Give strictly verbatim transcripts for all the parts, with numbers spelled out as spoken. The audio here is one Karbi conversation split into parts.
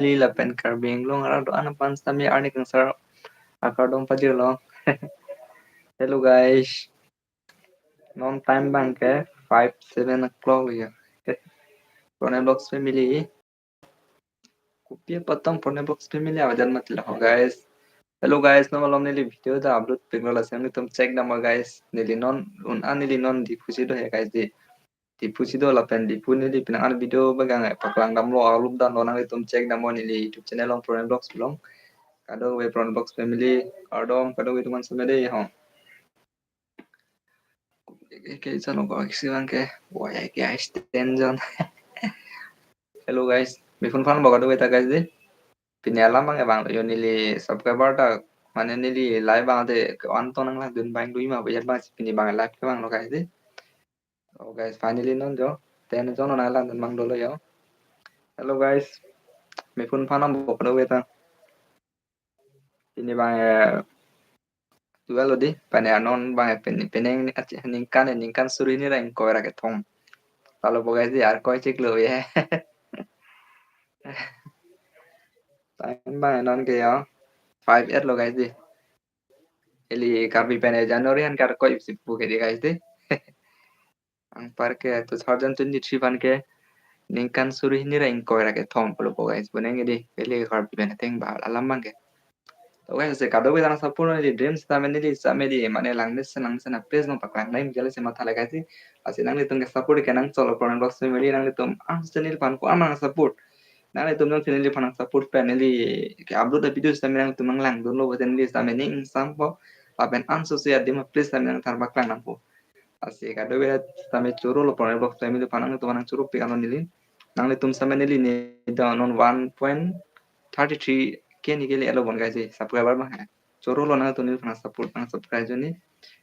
Family lapen Karbi Anglong arat do-an aphan sitame arni kangsar akardom pajirlo. Hello guys. Non time abang ke five, seven o'clock ya. Pranay Vlogs Family. Kopi apot tong Pranay Vlogs Family avajan mati lo guys. Hello guys, non malom neli video ta upload piklo, lasi nanglitum check dampo guys. Neli non un-an neli non Diphu si do he guys dei. Diphu si do lapen Diphu neli penang an video abang ke paklang damlo, upload damlo, nanglitum check dampo neli YouTube channel along Pranay Vlogs along. Kadokave Pranay Vlogs Family, kardom kadokave atum an sitame dei ho. Ke chalo ko aksi abang ke. Wah ya guys, ten jon. Hello guys, mephu aphan bok kadokave ta guys dei. Pini alam abang ke vanglo yo, neli subscriber ta, mane neli live abang te ko-an tong nanglangdun abang do-i ma, bejat abang si pini abang live ke vanglo guys dei. Oh guys, finally non jo ten jon nanglangdun abang dolo yo. Hello guys, mephu aphan bok kadokave ta. Pini abang eh, twelve lo dei, pini anon abang eh, pini, pini achi- ningkan eh, ningkan suri hini ra ingkoi ra kethom. Lalu po guys dei, arkoi chiklo ya. Time abang eh non ke ya five eight lo guys dei. Ili Karbi pen eh January aphan ke arkoi ipsi pu ke dei guys dei. Anpar ke two thousand twenty-three aphan ke ningkan suri hini ra ingkoi ra kethom pulo po guys. Boneng ke dei, ili Karbi pen ateng ba alam abang ke. To guys, lasi kadokave ta nang support neli, dream sitame neli sitame dei, mane langmesen langmesen a place nang paklang nang jale si matha le guys dei. Lasi nanglitum ke support ke nang cholo Pranay Vlogs Family, nanglitum ang channel aphan ko-an nang support. Nanglitum nang channel aphan nang support pen neli ke upload a video sitame nanglitum nanglangdunlo, neli sitame ning ingsampo. Lapen anso si adim a place sitame nangthan paklang nangpo. Lasi kadokave sitame chorolo Pranay Vlogs Family aphan, nanglitum nang choro pik ano neli. Nanglitum sitame neli ni down on one point thirty-three K ni ke le alo bon guys dei, subscriber abang eh. Chorolo nanglitum neliphan support, nang subscribe joni.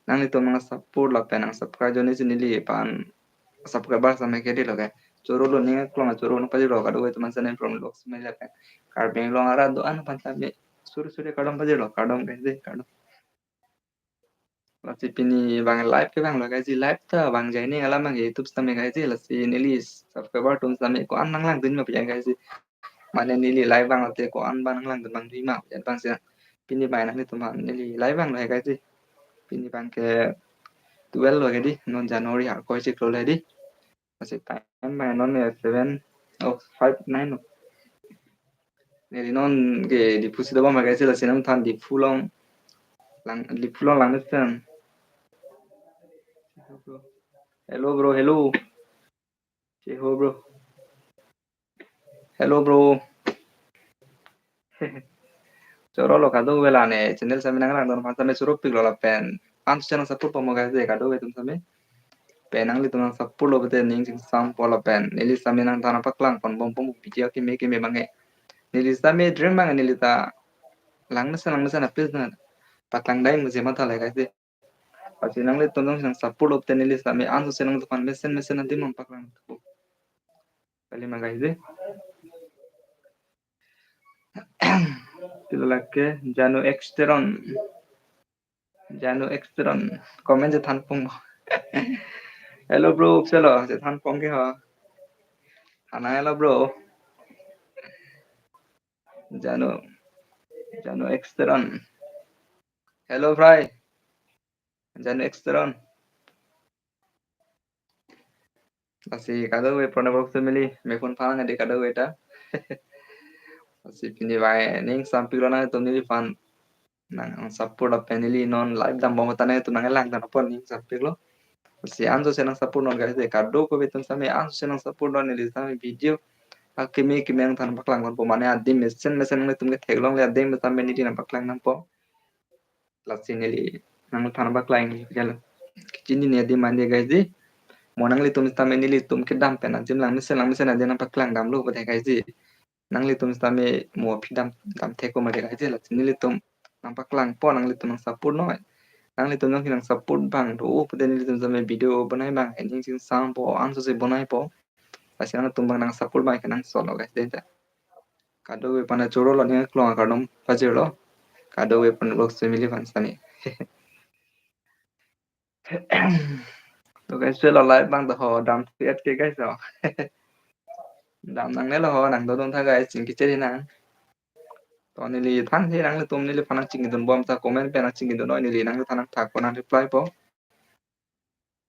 Nanglitum nang support lapen nang subscribe joni si neliphan subscriber sitame ke dei lo ke. Chorolo, ning aklong choro nang pajirlo kadokave atum an sitame Pranay Vlogs Family lapen Karbi Anglong arat do-an aphan sitame suri suri kardom pajirlo, kardom guys dei, kardom. Lasi pini abang live ke vanglo guys dei, live ta vang jai ni alam abang YouTube sitame guys dei, lasi neli subscriber atum sitame ko-an nanglangdun ma pu ya guys dei. Mane neli live vanglo te ko-an abang nanglangdun abang do-i ma pu ya abang si. Pini abang nanglitum aphan neli live vanglo he guys dei. Pini abang ke twelve lo ke dei, non January arkoi chiklo le dei. Lasi time abang non eh seven, oh, five nine lo. Neli non ke Diphu si do bom guys dei, lasi nangthan Diphu along lang, Diphu along langmesen. Hello bro, hello. Cheho bro. Hello bro. Chorolo kadokave la ne channel sitame nanglangdun aphan sitame choro piklo lapen anso si nang support po mo guys dei, kadokave atum sitame. Pen nanglitum nang support lo pute ning chingsampo lapen neli sitame nangthan paklang pon bom bom video keme keme abang eh. Neli sitame dream abang eh neli ta langmesen langmesen a place nang paklang dai ma si matha le guys dei. Lasi nanglitum nang support lo pute neli sitame anso si nangtumphan mesen mesen adim nang paklang nangpo. Kali ma guys dei. Tilo lake Janu Exteron. Janu Exteron. Comment chethan pong. Hello bro, chalo, chethan pong ke ho. Ana hello bro. Janu, Janu Exteron. Hello Fry. Janu Exteron. Lasi kadokave Pranay Vlogs Family, mephu aphan nang dei kadokave ta. Lasi pini abang ning sampiklo, nangtum neliphan nang support lapen neli non live dam bom ta nangtum nanglangdun apot ning sampiklo. Lasi anso si nang support non guys dei, kadokave atum sitame anso si nang support non, neli sitame video akeme keme nangthan paklang ponpo, mane adim mesen mesen nangtum ke theklongle adim sitame neli nang paklang nangpo. Lasi neli nangthan paklang jalo. Kechini ni adim mane guys dei. Mo nanglitum sitame nelitum kedam pen adim langmesen langmesen adim nang paklang damlo pute guys dei. Nanglitum sitame mo aphi dam dam thekpo mati guys dei, lasi nelitum nang paklangpo, nanglitum nang support noi. Nanglitum nang nang support abang do pute nelitum sitame video bonai abang eh ning chingsampo, anso si bonaipo. Lasi nangtum abang nang support abang ke nang solo guys dei ta. Kadokave aphan chorolo, ning aklong akardom pajirlo. Kadokave Pranay Vlogs Family aphan sitame. To guys, chalo live abang to ho dam si et ke guys ho. Dam nangnelo ho, nang dodun tha guys, chingki chere nang. To neli thanji nanglitum neliphan nangchingkidun bom ta comment pen nangchingkidun noi, neli nangthan nangthak ko nang reply po.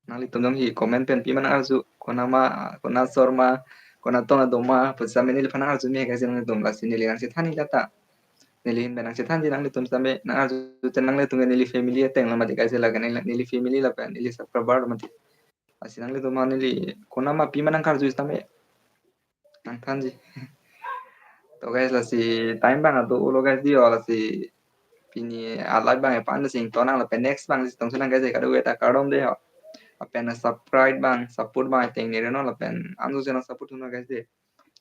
Nanglitum dong hi comment pen pima nang arju, konama, kona sorma, kona tona doma, pusitame neliphan nang arju me guys nanglitum, lasi neli nangchethan hi jata. Neli hin pen nangchethanji nanglitum sitame nang arju ten nanglitum neli family ateng lo mati guys, lake neli, neli family lapen neli subscriber lo mati. Lasi nanglitum neli konama pima nang karju sitame nangthanji. To guys, lasi time abang ado-o lo guys dei ho, lasi pini a-live abang epan sing to nang lapen next abang si tong chenang guys, kadokave ta kardom dei ho. Lapen subscribe abang, support abang ateng neli non lapen anso chenang support thunon guys dei.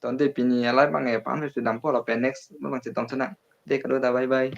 To dei pini a-live abang epan si dampo lapen next abang si tong chenang. Dei kadokave ta bye bye.